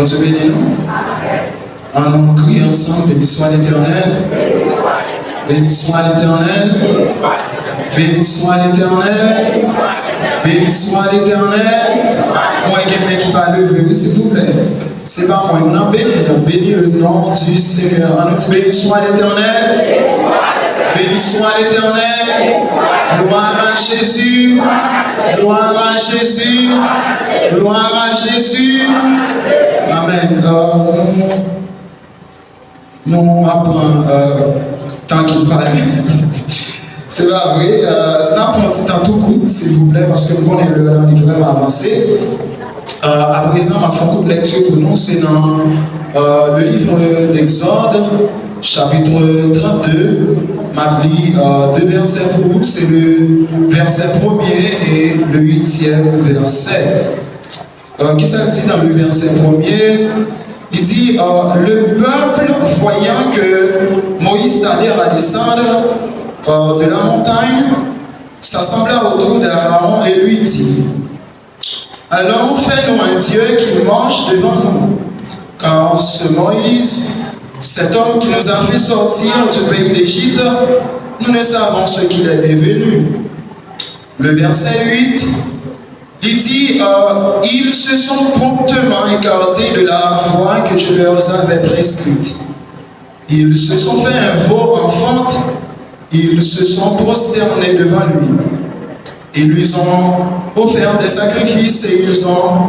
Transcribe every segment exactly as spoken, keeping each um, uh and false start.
Bondye beni nou. Ann nou kriye ansanm, Béni soit l'Éternel. Béni soit l'Éternel. Béni soit l'Éternel. Béni soit l'Éternel. Mwen gen men ki pa leve, wi, silvouplè. Se pa mwen, nou nan beni, nou beni le nom du Seigneur. Ann nou di, Béni soit l'Éternel. Béni soit l'Éternel. Gloire à Jésus. Gloire à Jésus. Gloire à Jésus. Amen. Euh, nou, nou ap pran euh, tan ki fale. Se pa vre. Euh, n ap pran yon ti tan tou kout, silvouplè, paske m konnen lè a li vrèman avanse. Euh, aprezan, m ap fè yon kout lèkti pou nou. Se nan euh, le livre d'Exode, chapitre trente-deux. M ap li euh, de vèsè pou nou. Se le vèsè premye e le uityèm vèsè. Euh, kisa l di nan le vèsè premye? Li di, euh, le peuple, voyant que Moïse tardait à descendre euh, de la montagne, s'assembla autour d'Aaron et lui dit, Allons, fais-nous un Dieu qui marche devant nous. Car ce Moïse, cet homme qui nous a fait sortir du pays d'Égypte, nous ne savons ce qu'il est devenu. Le verset huit, il dit, euh, ils se sont promptement écartés de la voie que je leur avais prescrite. Ils se sont fait un veau en fonte, ils se sont prosternés devant lui. Ils lui ont offert des sacrifices et ils ont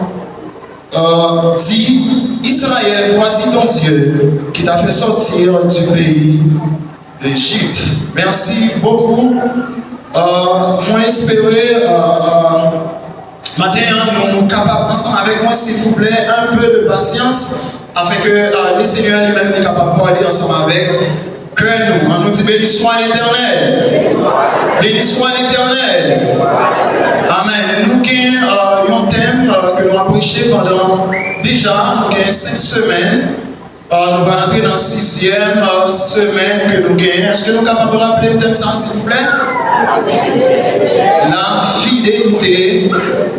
euh, dit, Israël, voici ton Dieu qui t'a fait sortir du pays d'Égypte. Merci beaucoup. Euh, mwen espere euh, euh, maten an nou kapab ansanm avèk mwen, silvouplè, un peu de patience, afin que euh, le Seigneur lui-même li kapab pale ansanm avèk kè nou. Ann nou di, Béni soit l'Éternel. Béni soit l'Éternel. Amen. Nou gen euh, yon tèm euh, ke nou ap preche pandan deja nou gen senk semèn. Euh, nou pral antre nan sizyèm euh, semèn ke nou genyen. Èske nou kapab raple m tèm sa, silvouplè? La fidélité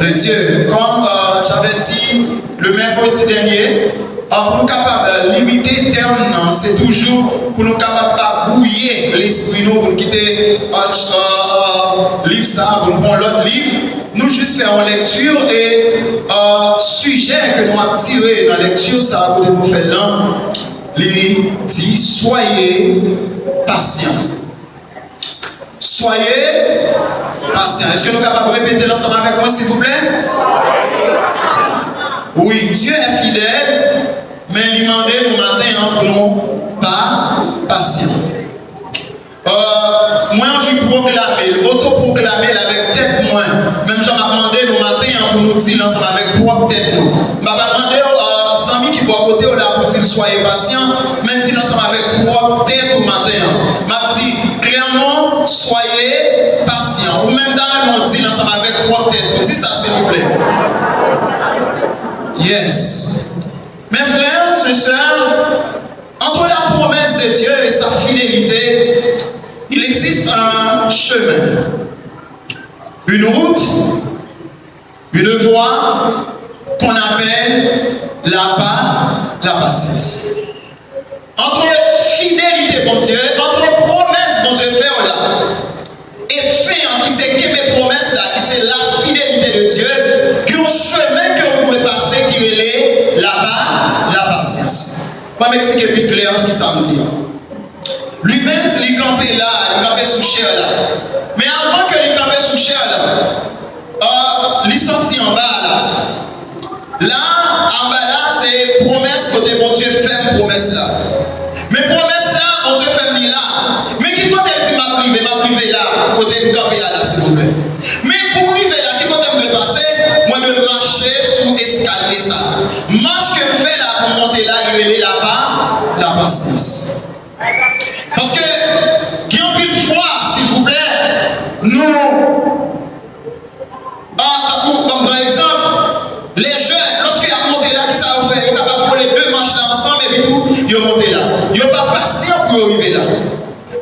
de Dieu. Comme euh, j'avais dit le mercredi dernier, euh, pou nou kapab euh, limite tèm nan, se toujou pou nou kapab pa bwouye lespri nou, pou nou kite euh, euh, liv sa, pou nou pran lòt liv. Nou jis fè yon lèkti e euh, sijè ke nou ap tire nan lèkti sa kote nou fè l lan, li di, Soyez patient. Soyez patient. Èske nou kapab repete l ansanm avèk mwen, silvouplè? Wi, Dieu est fidèle, men li mande nou maten an pou nou pa pasyan. Euh, mwen anvi pwoklame l, otopwoklame l avèk tèt mwen. Menm jan m ap mande nou maten an pou nou di l ansanm avèk pwòp tèt nou. M pa pral mande w, euh, zanmi ki bò kote w la pou di l, Soyez patient, men di l ansanm avèk pwòp tèt ou maten an. M ap di, Clermont, soyez patient. Ou menm ta renmen w di l ansanm avèk pwòp tèt ou. Di sa, silvouplè. Yes. Mes frères et sœurs, entre la promesse de Dieu et sa fidélité, il existe un chemin, une route, une voie qu'on appelle la pa-, la patience. Ant fidelite Bondye, ant pwomès Bondye fè w la, e fen an ki se kenbe pwomès la, ki se la fidelite de Dye, gen yon chemen ke ou dwe pase ki rele la pa-, la pasyans. Ban m eksplike pi klè ki sa m di an. Li menm, li kanpe la, li kanpe sou chè la. Men avan ke li kanpe sou chè la, euh, li sòti anba la. La, anba la, se pwomès kote Bondye fè m pwomès la. Men pwomès la, Bondye fè m li la. Men ki kote l di m ap rive, m ap rive la, kote m kanpe a la, silvouplè. Men pou m rive la, ki kote m dwe pase? Mwen dwe mache sou eskalye sa. Mach ke m fè la pou m monte la, li rele la pa-, la pasyans. Paske gen anpil fwa, silvouplè, nou Ah, tankou, kòm pa egzanp, lè jèn, lòske y ap monte la, kisa yo fè? Yo kapab vole de mach la ansanm epi tou, yo monte la. Yo pa pasyan pou yo rive la.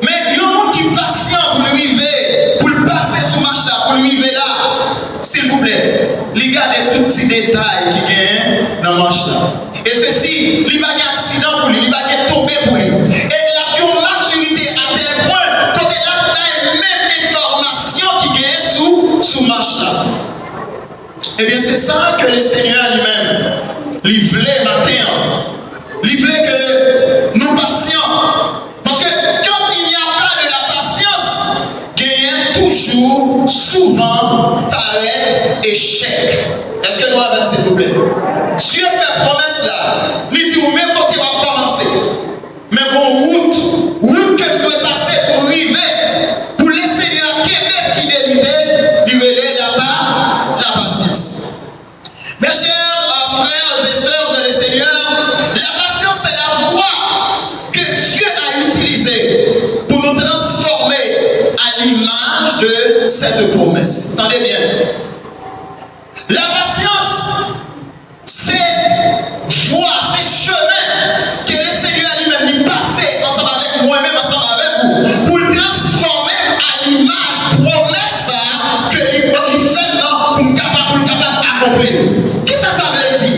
Men, yon moun ki pasyan pou l rive, pou l pase sou mach la, pou l rive la, silvouplè, li gade tout ti detay ki genyen nan mach la. E sesi, li pa gen aksidan pou li, li pa gen tonbe pou li. E l ap gen yon matirite a tèl pwen kote l ap bay menm enfòmasyon ki genyen sou, sou mach la. Ebyen, se sa ke le Senyè li menm, li vle maten an. Li vle ke nou pasyan. Paske quand il n'y a pas de la patience, genyen toujou, souvan, parèt echèk. Èske nou avè m, silvouplè? Dye fè pwomès la, li di ou men kote w ap kòmanse. Men gon wout, wout ke m dwe pase pou m rive, pou le Senyè kenbe fidelite, li rele la pa, la pasyans. Mes chers, euh, frères et sœurs dans le Seigneur, la patience, c'est la voie que Dieu a utilisée pour nous transformer à l'image de cette promesse. Tande byen. La pasyans, se vwa, se chemen ke le Senyè li menm li pase ansanm avèk mwen menm, ansanm avèk ou, pou l transfòme m a limaj pwomès sa a ke li, li fè m nan pou m kapab, pou l kapab akonpli l. Kisa sa vle di?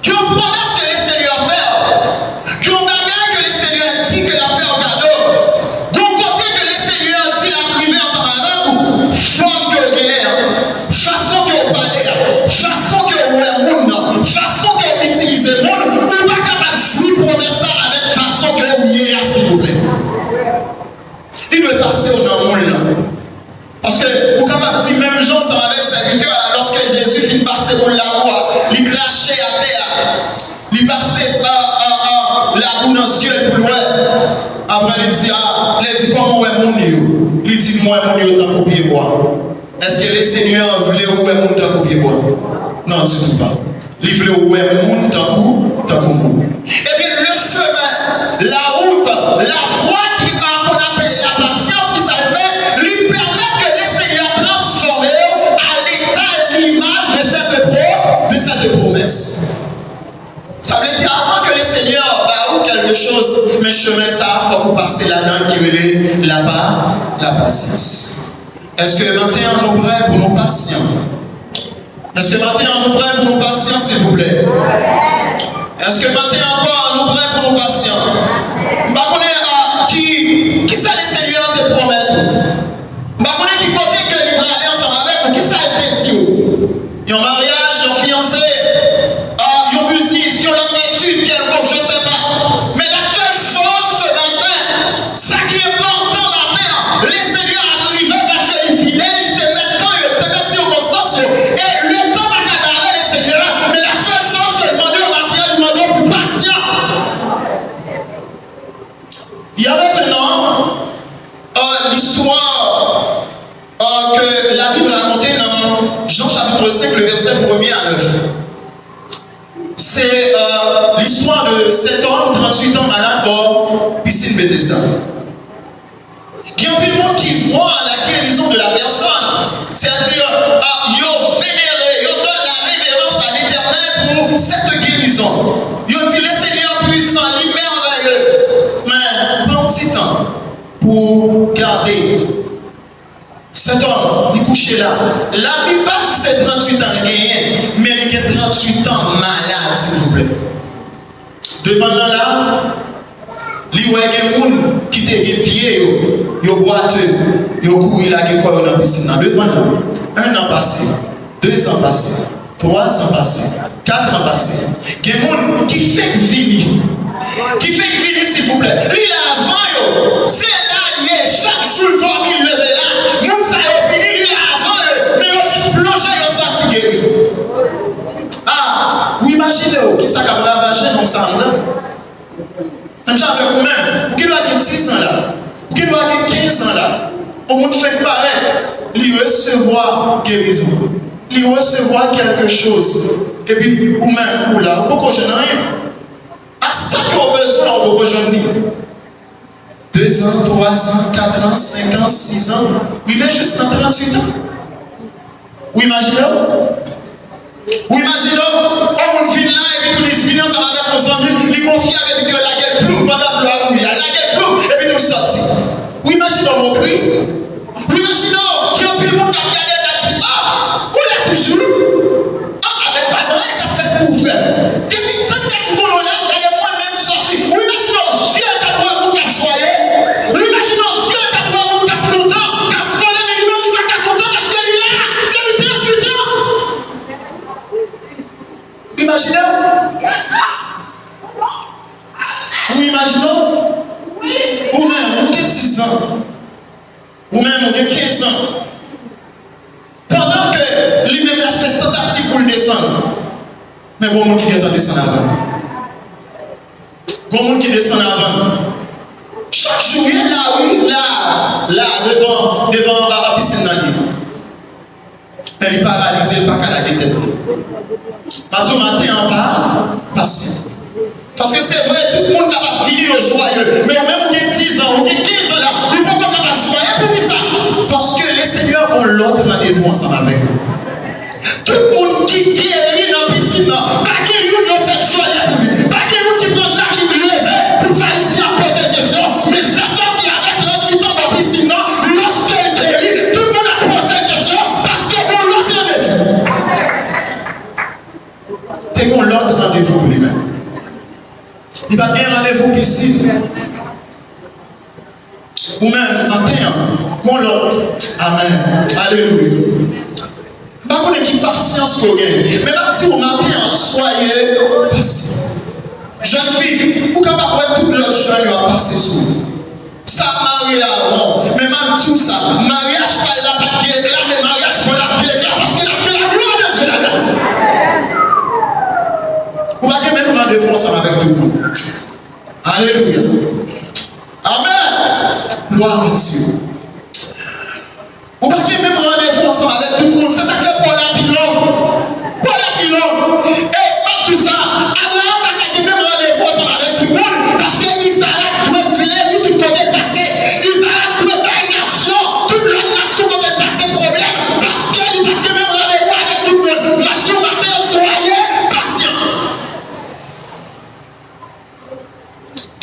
Gen yon pwomès ke le Senyè fè w, gen yon bagay ke le Senyè di ke l ap fè w kado, gen yon kote ke le Senyè di l ap rive ansanm avèk ou, fòm ke w genyen an, fason ke w pale a, fason ke w wè moun nan, fason ke w itilize moun, ou pa kapab jwi pwomès sa avèk fason ke w ye a, silvouplè. Li dwe pase w nan moun nan. Paske ou kapab di menm jan ansanm avèk sèvitè a la, lòske Jezi fin pase boul labou a, li krache atè a, li pase, a, a, a, labou nan zye l pou l wè. Apre li di, a, lè di, kòman w wè moun yo? Li di, m wè moun yo tankou pyebwa. Èske le Senyè vle ou wè moun tankou pyebwa? Non, ditou pa. Li vle ou wè moun tankou, tankou moun. Ebyen, le chemin, la route, la voie ki, a, qu'on appelle la patience, ki sa l fè, li pèmèt ke le Senyè transfòme w à l'état, l'image de cette pro-, de cette promesse. Sa vle di, avan ke le Senyè ba ou kèlke choz, men chemen sa a, fòk ou pase ladan l ki rele la pa, la pasyans. Èske maten an nou prè pou nou pasyan? Èske maten an nou prè pou nou pasyan, silvouplè? Èske maten an ankò nou prè pou nou pasyan? M pa konnen, a, ki, kisa le Senyè te pwomèt ou. M pa konnen ki kote ke li prale ansanm avèk ou, kisa l te di w. Yon maryaj, yon fiyanse, a, yon biznis, yon lòt etid kèlkonk, je ne sais pas. Men la seule chose ce matin, sa ki enpòtan maten an, le Senyè ap rive paske li fidèl, li se mèt tan yo, li se mèt sikonstans yo. E le tan pa ka bare le Senyè, men la seule chose ke l mande w maten an, li mande w pou pasyan. Il y avait un homme, euh, l'histoire, euh, que la Bible racontait dans Jean chapitre cinq, le verset premier à neuf. C'est, euh, l'histoire de cet homme, trente-huit ans, malade, bò pisin Betesda. Gen anpil moun ki vwa la guérison de la personne, c'est-à-dire, euh, yo venere, yo donn la révérence à l'Éternel pour cette guérison. Yo di, le Senyè pwisan, li mèvèye. Men, pran yon ti tan pou gade. Sèt òm, li kouche la. Labib pa di se tranntuit an l genyen, men li gen tranntuit an malad, silvouplè. Devan l nan la, li wè gen moun ki te gen pye yo, yo bwate, yo kouri lage kò yo nan pisin nan. Devan l nan, en an pase, de zan pase. Twa zan pase, kat an pase. Gen moun ki fenk vini. Ki fenk vini, silvouplè. Li la avan yo. Se la l ye. Chak jou l dòmi, l leve la. Moun sa yo vini, li la avan yo. Men yo jis plonje, yo sòti geri. A, ou imajine w kisa k ap ravaje nonm sa anndan. Menm jan avèk ou menm, ou gen dwa gen diz an la, ou gen dwa gen kenz an la, yon moun fèk parèt, li resevwa gerizon, li resevwa kèlke choz, epi ou menm, ou la, ou poko jwenn anyen. Ak sa ke w bezwen, ou poko jwenn li. De zan, twa zan, kat an, senk an, sis an, rive jis nan tranntuit an. Ou imajine w? Ou imajine w? Yon moun vin la, epi tou li vin ansanm avèk yon zanmi l, li gon fyèv, epi tou yo lage l ploup pandan dlo a bouyi a. Lage l ploup, epi tou l sòti. Ou imajine w mokri? Ou imajine w gen anpil moun k ap gade l, k ap di, a, ou la toujou? A, avèk pa nan anyen k ap fèt pou ou, frè m. Ou imajine w? Ou menm, ou gen dizan. Ou menm, ou gen kenz an. Pandan ke li menm l ap fè tantativ pou l desann, men gon moun ki gentan desann avan l. Gon moun ki desann avan l. Chak jou, wi, la, wi, la, la, devan, devan anba pisin nan li. Men li paralize, li pa ka lage tèt li. M ap di w maten an pa pasyan. Paske se vre, tout moun kapab vini yo jwaye. Men ou menm ou gen dizan, ou gen kenz an la, ou poko kapab jwaye. Poukisa? Paske Lesenyè gon lòt randevou ansanm avèk ou. Tout moun ki geri nan pisin nan, pa gen youn yo fèt jwaye pou li. Pa gen youn ki pran tak li leve pou Farizyen ap poze l kesyon. Men zètòm ki avèk tranntuit an nan pisin nan, lòske l geri, tout moun ap poze l kesyon paske gon lòt randevou. Te gon lòt randevou pou li menm. Li pa t gen randevou pisin. Ou menm, maten an, gon lòt. Amèn. Alelouya. M pa konnen ki pasyans ke w genyen, men m ap di w maten an, swaye pasyan. Jèn fi, ou kapab wè tout lòt jèn yo ap pase sou ou. Sa ap marye avan w, men m ap di w sa, maryaj pa l la pa t gen ekla, men maryaj pa w la ap gen ekla, paske l ap gen laglwa de Dye ladan l. Ou pa gen menm randevou ansanm avèk tout moun. Alelouya. Amèn. Glwa a Dye. Ou pa gen menm randevou ansanm avèk tout moun. Se sa k fè pa w la pi long. Pa w la pi long. E m ap di w sa, Abraram pa ka gen menm randevou ansanm avèk tout moun, paske Izarak dwe fleri tout kote l pase. Izarak dwe bay nasyon, tout lòt nasyon kote l pase pwoblèm, paske li pa t gen menm randevou avèk tout moun. M ap di w maten an, swaye pasyan.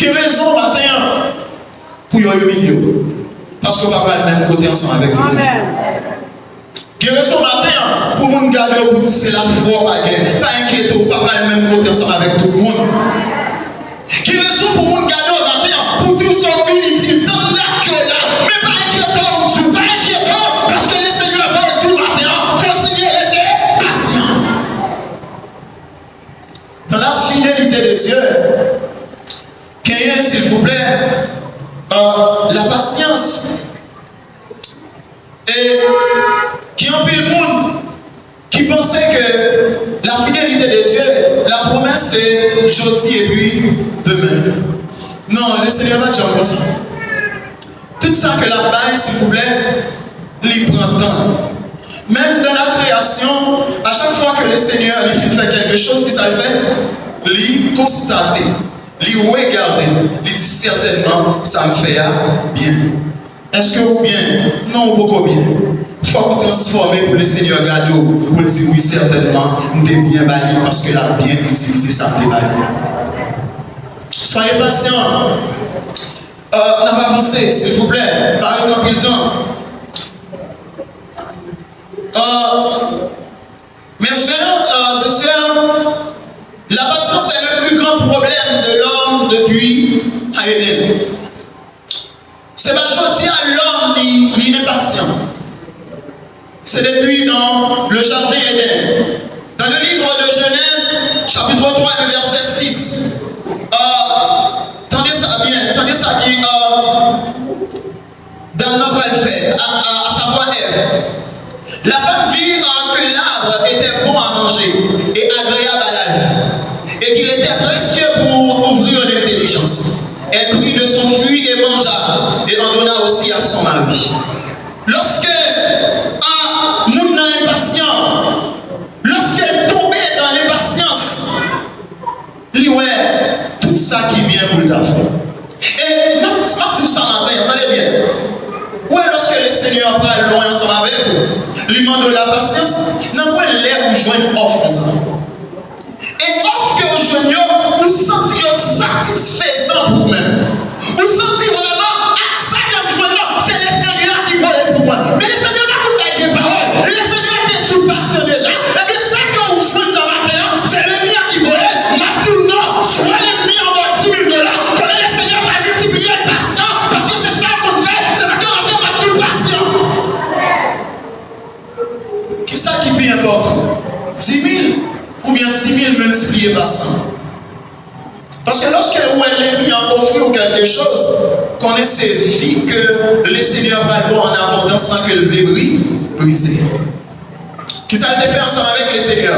Gen rezon maten an pou yo imilye w, paske w pa pral menm kote ansanm avèk yo. Gen rezon maten an pou moun gade w pou di se lafwa w pa gen. Pa enkyete w, w pa pral menm kote ansanm avèk tout moun. Gen rezon pou moun gade w maten an pou di w se yon initil. Tann la ke w la, men pa enkyete w, m di w, pa enkyete w, paske Lesenyè voye di w maten an, kontinye rete pasyan. Dans la fidélité de Dieu, genyen, silvouplè, euh, la patience. E gen anpil moun ki panse ke la fidélité de Dieu, la promesse, se jodi epi demen. Non, Lesenyè pa t janm konsa. Tout sa ke l ap bay, silvouplè, li pran tan. Menm dans la création, a chak fwa ke Lesenyè li fin fè kèlke choz, kisa l fè? Li konstate, li regade, li di sètènman sa m fè a byen. Èske ou byen? Non, ou poko byen. Fòk ou transfòme pou Lesenyè gade w, pou l di wi, sètènman, m te byen ba li paske l ap byen itilize sa m te ba li a. Soyez patient. Euh, n ap avanse, silvouplè. Pa rete anpil tan. Euh, mes frères, euh, et sœurs, la patience est le plus grand problème de l'homme depuis Eden. Se pa jodi a lòm li, li enpasyan. Se depi dans le jardin Eden. Dans le livre de Genèse, chapitre trois, le verset six. Euh, tande sa byen, tande sa ki, euh, dam nan pral fè, a, a, a savwa Èv. La femme vit, euh, que l'arbre était bon à manger et agréable à la vue, et qu'il était précieux pour ouvrir l'intelligence. Elle prit de son fruit et mangea, et en donna aussi à son mari. Lòske, a, moun nan enpasyan, lòske l tonbe nan lenpasyans, li wè tout sa ki byen pou l ta fè. E m ap, m ap di w sa maten an, tande byen. Ou wè, lòske Lesenyè pral lwen ansanm avèk ou, li mande w lapasyans, nan pwen lè ou jwenn òf konsa. E òf ke ou jwenn yo, ou santi yo satisfezan pou ou menm. Ou santi vrèman, ak sa ke m jwenn nan, se Lesenyè a ki voye l pou mwen. Men Lesenyè pa konn bay vye pawòl. Lesenyè te di w pasyan deja. Ebyen, sa ke ou jwenn nan maten an, se lènmi an ki voye l. M ap di w non, swa lènmi an ba w di mil dola, konnen Lesenyè pral miltipliye l pa san, paske se sa l konn fè, se sa k fè maten an m ap di w pasyan. Kisa ki pi enpòtan? Di mil oubyen di mil miltipliye pasan. Paske lòske ou wè lènmi an ofri w kèlke choz, konnen se vi ke Lesenyè pral ba w an abondans lan ke l vle bri-, brize. Kisa l te fè ansanm avèk Lesenyè?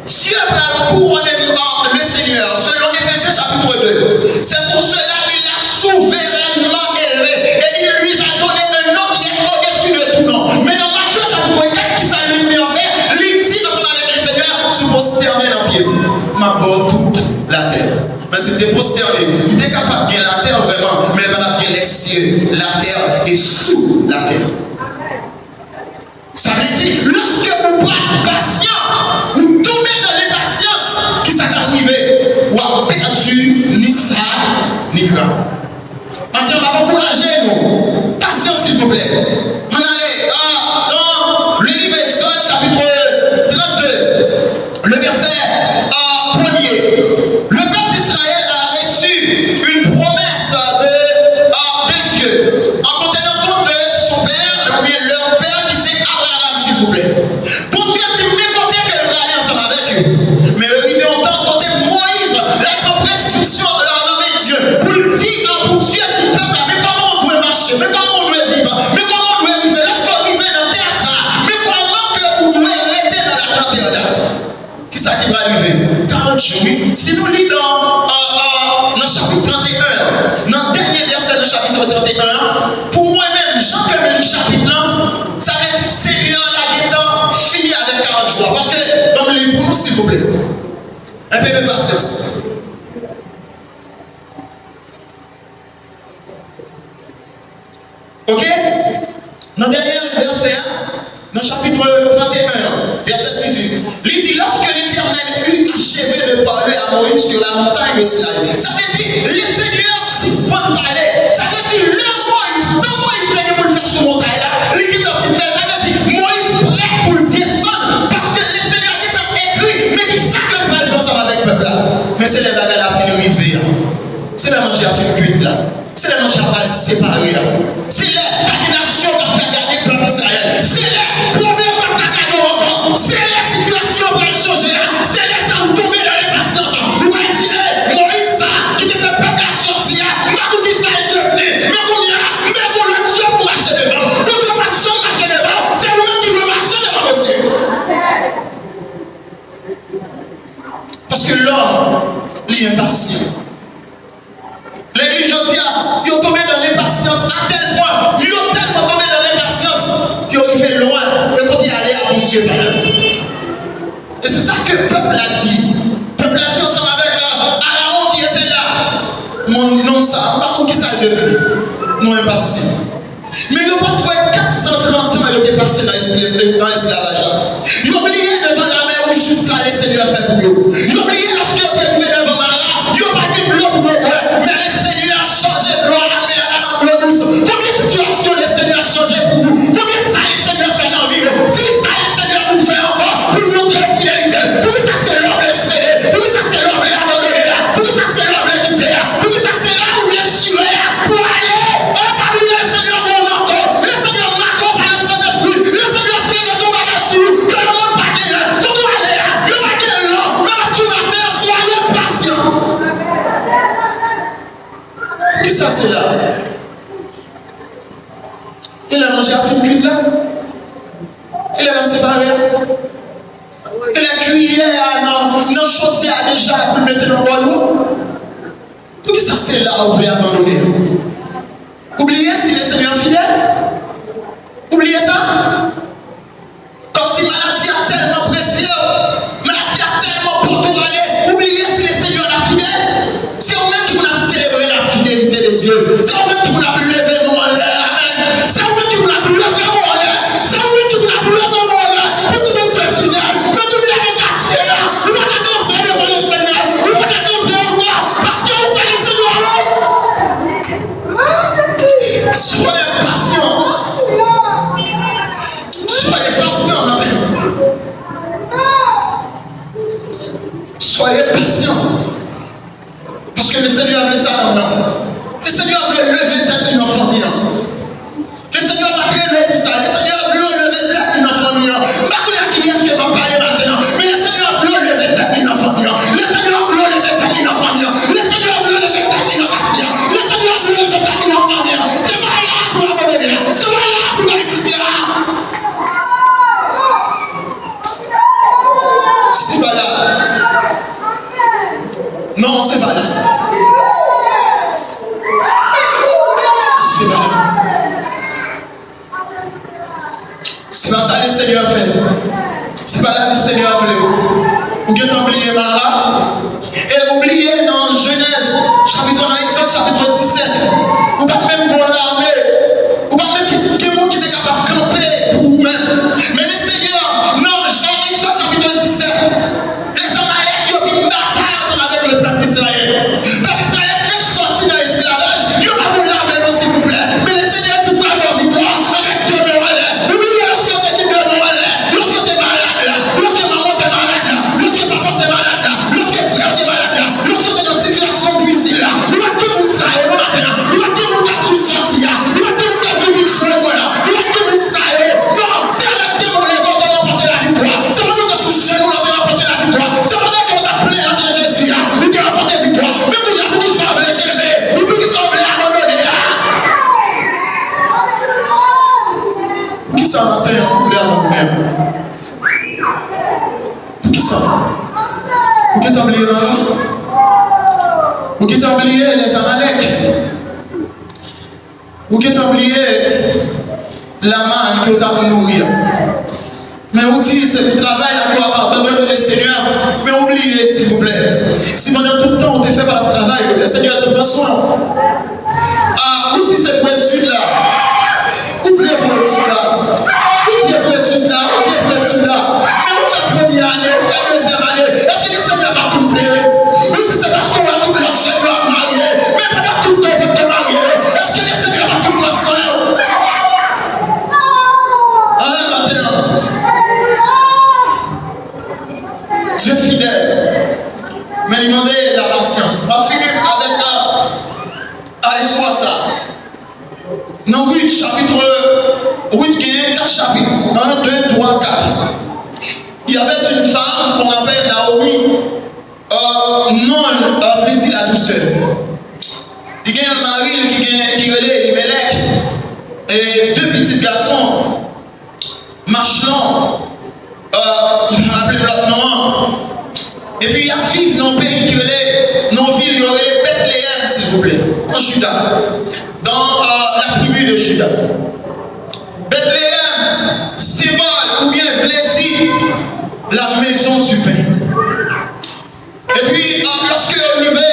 Dieu pral couronner, euh, le Seigneur, selon Éphésiens chapitre deux. C'est pour cela il a souverainement élevé et il lui a donné un nom qui est au-dessus de tout nom. Men nan Matthieu chapitre quatre, kisa Limyè fè? Li di ansanm avèk Lesenyè, si w pwostène nan pye m, m ap ba w tout latè. Men si l te pwostène, li te kapab gen latè vrèman, men l pa t ap gen les cieux, la terre et sous la terre. Sa vle di, lòske ou pa pasyan, ou tonbe nan lenpasyans, kisa k ap rive? W ap pèdi ni sa, ni gra. Antan, m ap ankouraje nou. Pasyans, silvouplè. Ann ale, euh, dans le livre Exode, chapitre trente-deux, le verset, euh, premier. Le peuple d'Israël a reçu une promesse de, euh, de Dieu. En tenant compte de son père, ou bien leur père, qui c'est Abraham, silvouplè. Bondye di, men kote ke l prale ansanm avèk yo. Men yo rive yon tan kote Moyiz la pran preskripsyon la nan men Dye pou l di, pou Dye di pèp la, men kòman w dwe mache, men kòman w dwe viv, men kòman w dwe rive. Lèske w rive nan tè sa, men kòman ke ou dwe rete nan la, nan tè la. Kisa ki pral rive? Karant jou, wi. Si nou li nan, euh, euh, nan chapit trannteyen an, nan dènye vèsè nan chapit trannteyen an, pou mwen menm, jan ke m li chapit lan, sa vle di Senyè a gentan fini avèk karant jou a. Paske, ban m li pou nou, silvouplè. Un peu de patience. Ok? Nan dènye vèsè a, nan chapit trannteyen an, vèsè dizuit, li di, lorsque l'Éternel eut achevé de parler à Moïse sur la montagne de Sinaï. Sa vle di, Lesenyè sispann pale. Sa vle di, lè Moyiz, tan Moyiz te gen pou l fè sou montay la, li gentan fin fè l. Sa vle di, Moyiz prè pou l desann, paske Lesenyè gentan ekri, men kisa ke l pral fè ansanm avèk pèp la. Men se lè bagay la fin rive a. Se lè manje a fin kuit la. Se lè manje a pral separe a. Se lè pa gen nasyon k ap ka gade pèp Izrayèl. Se lè pwoblèm p ap ka gade w ankò. Se lè sitiyasyon an pral chanje a. Se lè sa ou tonbe nan lenpasyans. Ou pral di, e, Moyiz sa ki te fè pèp la sòti a, m pa konn kisa l devni. Men kounye a, m bezwen lòt dye pou mache devan m. Bondye pa t janm mache devan w. Se ou menm ki dwe mache devan Bondye. Paske lòm, li enpasyan. Legliz jodi a, yo tonbe nan lenpasyans atèl pwen, yo tèlman tonbe nan lenpasyans, yo rive lwen, men kote y ale a, Bondye pa la. E se sa ke pèp la di. Pèp la di ansanm avèk, euh, Arawon ki te la. Moun, nonm sa, m pa konn kisa l devni. Nou enpasyan. Men yo pa t wè kat san trant an yo te pase nan eskle-, nan esklavaj la. Yo bliye devan Lamè Wouj sa Lesenyè fè pou yo. Yo bliye lòske yo te rive devan Mara, yo pa gen dlo pou yo bwè. Men Lesenyè chanje dlo a, men a la nan dlo dous. Konbyen sitiyasyon Lesenyè chanje pou ou? Konbyen sa Lesenyè fè nan vi w? Di sa Lesenyè pou fè ankò, pou l montre w fidelite l. Poukisa se lòm l sede? Poukisa se lòm l abandone a? Poukisa se lòm l kite a? Poukisa se la ou dechire a pou ale? E pa bliye, Lesenyè ba w make w. Lesenyè make w pa Lesentespri. Lesenyè fè mete yon bagay sou ou ke lemonn pa genyen. Kote w ale a, yo pa gen lò. Men m ap di w maten an, soyez patient. Kisa se la? E lè manje a fin kuit la? E lè l ap separe a? E lè kiyè a nan, nan chodyè a deja pou l mete nan bòl ou? Poukisa se la ou vle abandone? Ou bliye si Lesenyè fidèl? Ou bliye sa? Kòmsi maladi a tèlman presye w, maladi a tèlman pote w ale, ou bliye si Lesenyè la fidèl? Se ou menm ki pou n ap selebre la fidelite de Dye. Se ou menm ki pou n ap leve men w anlè. Amèn. Se ou menm ki pou n ap leve men w anlè. Se ou menm ki pou n ap leve men w anlè pou di Bondye fidèl. Men kounye a nan katye a, ou pa ka kanpe devan Lesenyè. Ou pa ka kanpe ankò paske ou fè Lesenyè wont. Soyez patient. Soyez patient maten. Soyez patient. Paske Lesenyè vle sa nan men w. Lesenyè vle leve tèt li nan fanmi an. Lesenyè pa t rele pou sa. Lesenyè vle w leve tèt li nan fanmi an. M pa konnen a kiyès ke m ap pale maten an, men Lesenyè vle w leve tèt li nan fanmi an. Lesenyè Non, se pa la. Se pa la. Se pa sa Lesenyè fè. Se pa la Lesenyè vle w. Ou gentan bliye Mara? E ou bliye nan Jenèz, chapit, nan Egzòd, chapit disèt, ou pa t menm gen yon lame. Ou pa t menm ki, gen moun ki te kapab kanpe pou ou menm. Men Lesenyè, nan, nan Egzòd, chapit disèt, Lèzamalèk yo vin batay ansanm avèk le pèp Izrayèl. Pèp Izrayèl fèk sòti nan esklavaj, yo pa t gen lame non, silvouplè. Men Lesenyè di, m pral ba w viktwa avèk de men w anlè. Ou bliye lòske yo te gen de men w anlè, lòske yo te malad la, lòske manman w te malad la, lòske papa w te malad la, lòske frè w te malad la, lòske w te nan sitiyasyon difisil la. Ou pa t gen moun sa yo non maten an. Ou pa t gen moun k ap di w sòti a. Ou pa t gen moun k ap di w vin jwenn mwen an. Ou pa t gen moun sa yo. Non, se avèk de men w leve w te ranpòte laviktwa. Se pandan w te sou jenou w te ranpòte laviktwa. Se pandan ke w t ap plenn ak Jezi a, ou te ranpòte viktwa. Men kounye a, poukisa w vle kenbe? Ou poukisa w vle abandone a? Poukisa maten an ou vle abandone a? Poukisa? Ou gentan bliye Mara? Ou gentan bliye Lèzamalèk? Ou gentan bliye Laman ke w t ap nouri a? Men ou di se pou travay la ke w ap abandone Lesenyè, men ou bliye, silvouplè. Si pandan tout tan ou te fè pa t ap travay, Lesenyè te pran swen w. Ah, ou di se pou etid la. Ou di e pou etid la. Ou di e pou etid la. Ou di e pou etid la. Men ou fè premye ane, ou fè dezyèm ane. Èske Lesenyè pa konn peye? Ou di se paske w wè tout lòt jèn yo ap marye. Men pandan tout tan ou pa t ka marye, èske Lesenyè pa konn pran swen w? Ah, maten an. Dye fidèl. Men li mande lapasyans. M ap fini avèk, euh, a, istwa sa. Nan Rit, chapit, Rit gen kat chapit. Un, de, twa, kat. Il y avait une femme qu'on appelle Naomi. Euh, non l, euh, vle di la dousè. Li gen yon mari l ki gen, ki rele Elimelèk. E de pitit gason. Machlon, euh, m pa raple m lòt non an. Epi y ap viv nan yon peyi ki rele, nan yon vil yo rele Bètleyèm, silvouplè, an Jida, dans, euh, la tribu de Juda. Bètleyèm, senbòl oubyen vle di la maison du pain. Epi, ah, lòske yo rive,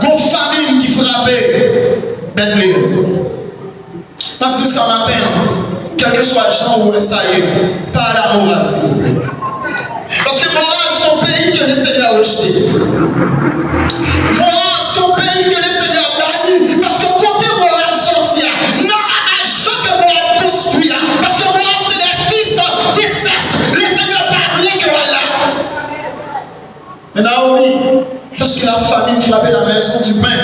gon famin ki frape Bètleyèm. M ap di w sa maten an, kèlkeswa jan ou wè sa ye, pa al a Mowab, silvouplè. Paske Mowab se yon peyi ke Lesenyè rejte. Mowab se yon peyi ke Lesenyè bani. Paske kote Mowab sòti a, nan ajan ke Mowab konstwi a, paske Mowab se de fis de Sès, Lesenyè pa vle ke w al la. Men Naomi, lòske la famin frape la maison du pain,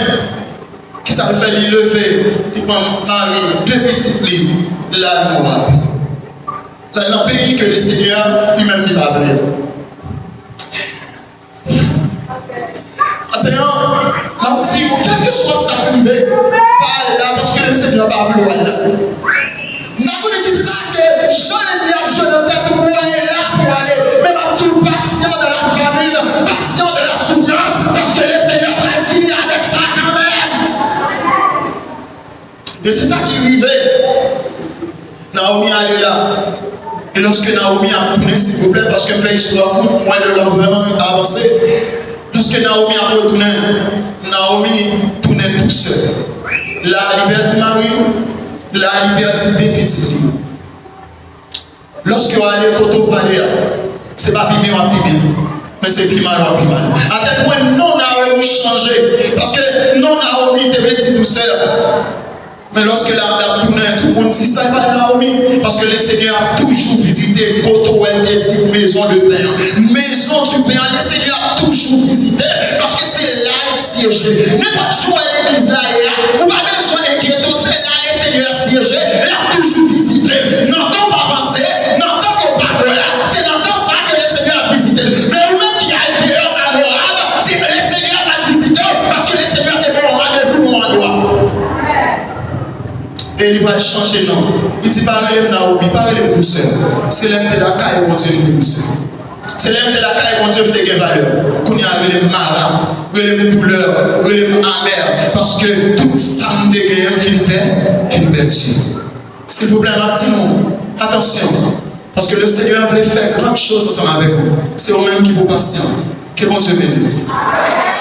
kisa l fè? Li leve, li pran mari, de pitit li, l al Mowab. L al nan peyi ke Lesenyè li menm li pa vle. Maten an, m ap di w, kèlkeswa sa k rive, pa al la paske Lesenyè pa vle w al la. M pa konnen kisa ke jan ènmi ap jwe nan tèt ou pou w ale la pou w ale. Men m ap di w, patient dans la famine, patient dans la souffrance, paske Lesenyè pral fini avèk sa kanmenm. E se sa ki rive. Naomi ale la. E lòske Naomi ap tounen, silvouplè, paske m fè istwa kout, m wè lè l ap vrèman avanse. Lòske Naomi ap retounen, Naomi tounen tou sèl. La, li pèdi mari l, la, li pèdi de pitit li. Lòske w ale kote w prale a, se pa pi byen w ap pi byen, men se pi mal w ap pi mal. Atèlpwen non Naomi chanje, paske non Naomi te vle di dousè. Men lòske la, l ap tounen, tout moun di sa e pa Naomi, paske Lesenyè ap toujou vizite kote w wè l te di maison de pain an. Maison du pain an, Lesenyè ap toujou vizite, paske se la l syeje. Nenpòt jan w wè legliz la ye a, ou pa bezwen enkyete w, se la Lesenyè syeje, l ap toujou vizite. Nan tan w pa panse, nan tan ke w pa kwè a, se nan tan sa a ke Lesenyè ap vizite l. Men ou menm ki al deyò a Mowab, se Lesenyè pa t vizite w, paske Lesenyè te ba w randevou nan yon andwa. E li pral chanje non. Li di, pa rele m Naomi, pa rele m dousè. Se lè m te lakay Bondye m te dousè. Se lè m te lakay Bondye m te gen valè. Kounye a rele m mara, rele m doulè, rele m amè, paske tout sa m te genyen m fin pè, fin pèdi. Silvouplè, m ap di nou, atansyon, paske le Seigneur vle fè gran choz ansanm avèk ou. Se ou menm ki pou pasyan. Ke Bondye beni w.